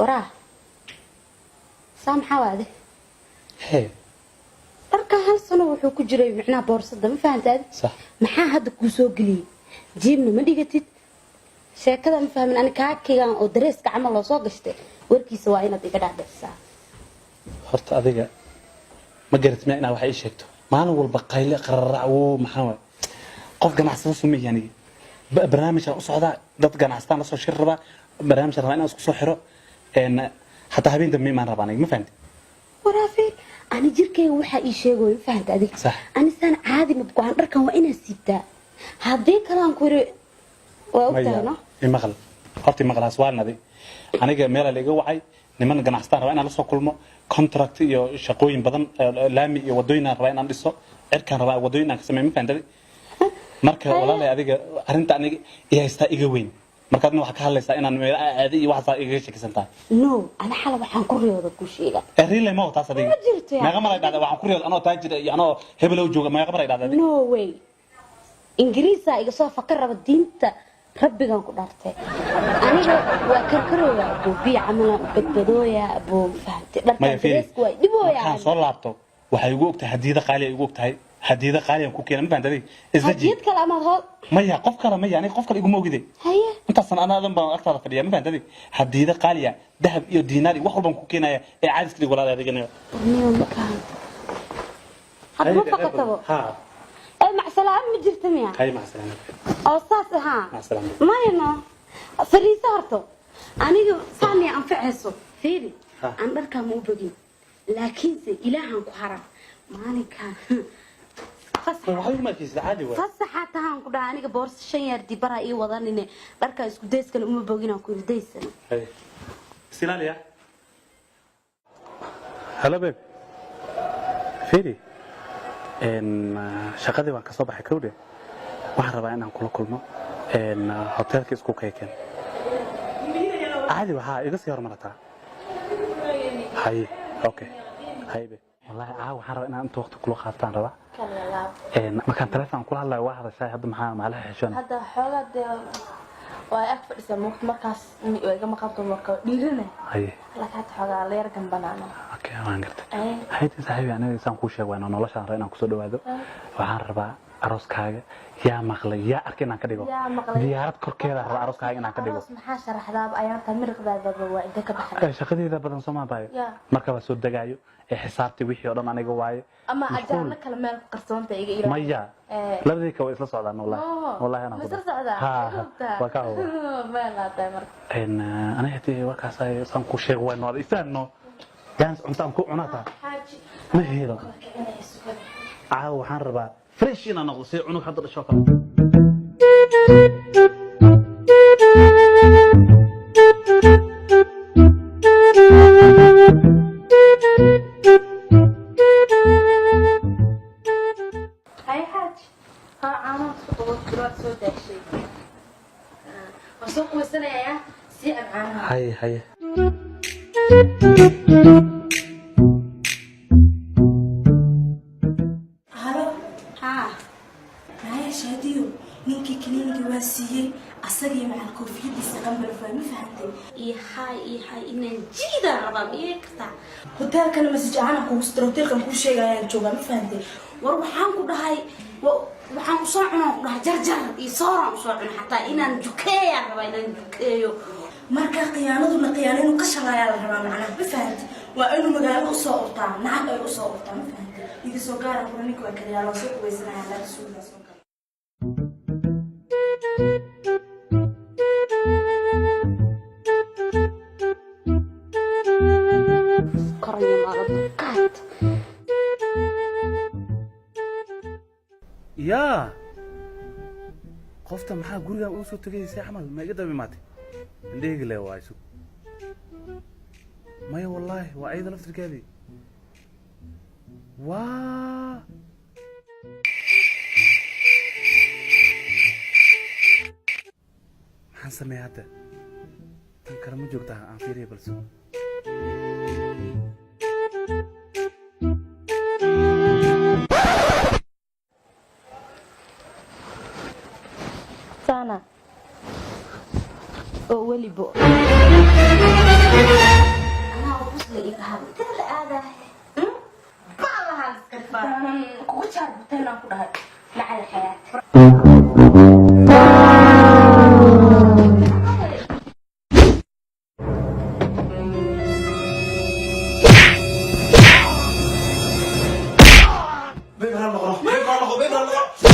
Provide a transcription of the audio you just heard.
Waraa, saa maxaa waade? Hee. Dharkan hal sano wuxuu ku jiray micnaha boorsada, ma fahantaadi? Sax. Maxaa hadda kuu soo geliyey? Jiibna ma dhigatid, sheekada ma fahmin ani. Kaakigan oo dareeska camal loo soo gashtay, warkiisa waa inaad iga dhaadhicisaa. Horta adiga ma garat miya inaad wax ii sheegto? Maalin walba qayle, qararac, wuu maxaa waay? Qof ganacsada sumihi aniga. Barnaamijaan u socdaa, dad ganacsataan la soo shir rabaa, barnaamijaan rabaa inaan isku soo xiro. Hataa habeen dambe imaan rabaa aniga, ma fahamti? Waraafee, ani jirkayga waxaa ii sheegayo, ma fahanta adiga? Sax. Ani saan caadi ma go-aan, dharkan waa inaad siibtaa, haddii kale aan ku yiri waa ogtahay, no? Imaqal horta, imaqal, haswaalin adi. Aniga meelaa la iga wacay, niman ganacsataan rabaa inaan la soo kulmo, contract iyo shaqooyin badan, laami iyo wadooyin aan rabaa inaan dhiso, cirkaan rabaa wadooyin aan ka sameeyo, ma fahamtay? Marka walaalay, adiga arrinta aniga i haystaa iga weyn. Marka adna waxaa ka hadlaysaa inaan meel aadi iyo waxaasaa igaga sheekaysan tahay. No, ani xala waxaan ku riyooda ku sheega. Ee riile ma taas adiga. Ma jirto yaa. Meeqa mar ay dhacday waxaan ku riyooda anoo taajir iyo anoo hebelow jooga? Meeqa mar ay dhacday adiga? No way, Ingiriisaa iga soo fakar raba, diinta rabbigan ku dhaartay, aniga waa karkarooya abuu, biyo camalaan u badbadooya abuu, fahamtay? Dharkan Maya, fiiri. dareeska waa dhibooya. Markaan soo laabto waxay igu ogtahay hadiida qaali ay igu ogtahay, hadiida qaali aan ku keena, ma fahamtay adiga? Isdaji. Hadiyad kale amaad hood? Maya, qof kale maya, aniga qof kale iguma ogide. Haye. Intaasan anaa adan baan agtaada fadhiya, ma fahamtay adiga? Hadiida qaaliya, dahab iyo diinaar iyo wax walbaan ku keenaya ee caadiska dhig, walaal, adigana. Niyo, ma fahamta hadda, ma fakatabo. Ha. Ee macsalaam, ma jirta miya? Hay, mac salaama. Oo saas ahaa. Mac salaama. Maya, no, fariiso horto, aniga saamiya anfacayso, fiiri. Ha. Aan dharkaa ma u bogin, laakiinse ilaahan ku haraa maalinkan fasax. Waxba iguma arkaysid, caadi waay. Fasaxa tahaan ku dhaha, aniga boorso 5 yaar dibaraa ii wadanine, dharkaa isku dayskana uma bogin, aan ku yiri daysana. Hay, isilaaliya. Hello babe, fiiri, shaqadii waan ka soo baxay kowdhe. Waxaan rabaa inaan kula kulmo hoteelka isku kaykeen. Caadi waxaa iga sii hormarataa. Haye, okay, haye babe. Wallahi caawa waxaan rabaa inaan inta waqti kula qaataan rabaa. Markaan telefoon kula hadlayo waa hadashaa, hadda maxaa maalaha xeshoona? Hadda xoogaa dee waa ag fadhisaa muuqta, markaas waa iga maqanto, marka dhiirina. Haye. Laakiin hadda xoogaa la yar gambanaano. Okay, waan gartay. Haydi saaxiibi, aniga isaan kuu sheeg waano noloshaan rabaa inaan kusoo dhawaado. Waxaan rabaa arooskaaga yaa maqlay yaa arkay inaan ka dhigo. Yaa maqlay. Diyaarad korkeeda rabaa arooskaaga inaan ka dhigo. Aroos maxaa sharaxdaaba, ayaanta miriqdaadaba waa inta ka baxday. Shaqadeeda badan soo maa baayo. Ya. Marka waa soo degaayo ee xisaabtii wixii oo dhan aniga waaye. Ama Mashquul. ajaano kale meel ku qarsoonta iga ilaali. Maya. Labadii ka way isla socdaan, wallahi. Wallahi anaa Ma ku isla socdaa? Ha, waa ka huba. Meel laa marka. Aniga hadii warkaas ay saan kuu sheego wayno ada ifahanno jaanis cunto aan ku cunataa. Xaaji. Ma heedo. Kala kicinaya sugada. Caawa waxaan rabaa fresh inaan noqdo sida cunug hadda dhasho kale. Hay xaaji, ha, caanaha isku qabo, waad soo daashay, waan soo qubaysanayaa, sii cab caanaha. Haye, haye. Halo. Haa. Maya Shaadiyo, ninkii kaniinigii waa siiyey asagii macal koofiyadiisa qambalfaa, ma fahantay? Iyo hay, iyo hay, inaan jiidaan rabaa, miyay kartaa? Hoteelkana message ahaan aan kugu sidiro, hoteelkan kuu sheegayaan joogaa, ma fahantay? War waxaan ku dhahay waxaan usoo cunaan ku dhahay jarjar iyo sooraan usoo cuna, xataa inaan jukeeyaan rabaa, inaan jukeeyo. Marka khiyaanaduna khiyaano inuu ka shaqeeyaa la rabaa macnaha, ma fahantay? Waa inuu magaalo usoo urtaa, lacag ay usoo urtaa, ma fahantay? Iga soo gaara kura, ninka waa kaliyaa loo soo qubaysanaya, laga suugaa soo gala. Korayo maalad qaad. Yaa, qofta maxaa gurigan ugu soo tegaysa camal? Ma iga daba imaatay? Indhahayga le waa isug. Maya, wallaahi waa ayada laftirkeedii waa. Maxaan sameeya hadda? Tan kale ma joogtaa? Aan fiiriya balse. Sana. Oo welibo. jaar buteen aan ku dhahay macal xayaat. Babe, hal noqono. Babe, hal noqo. Babe, hal noqo.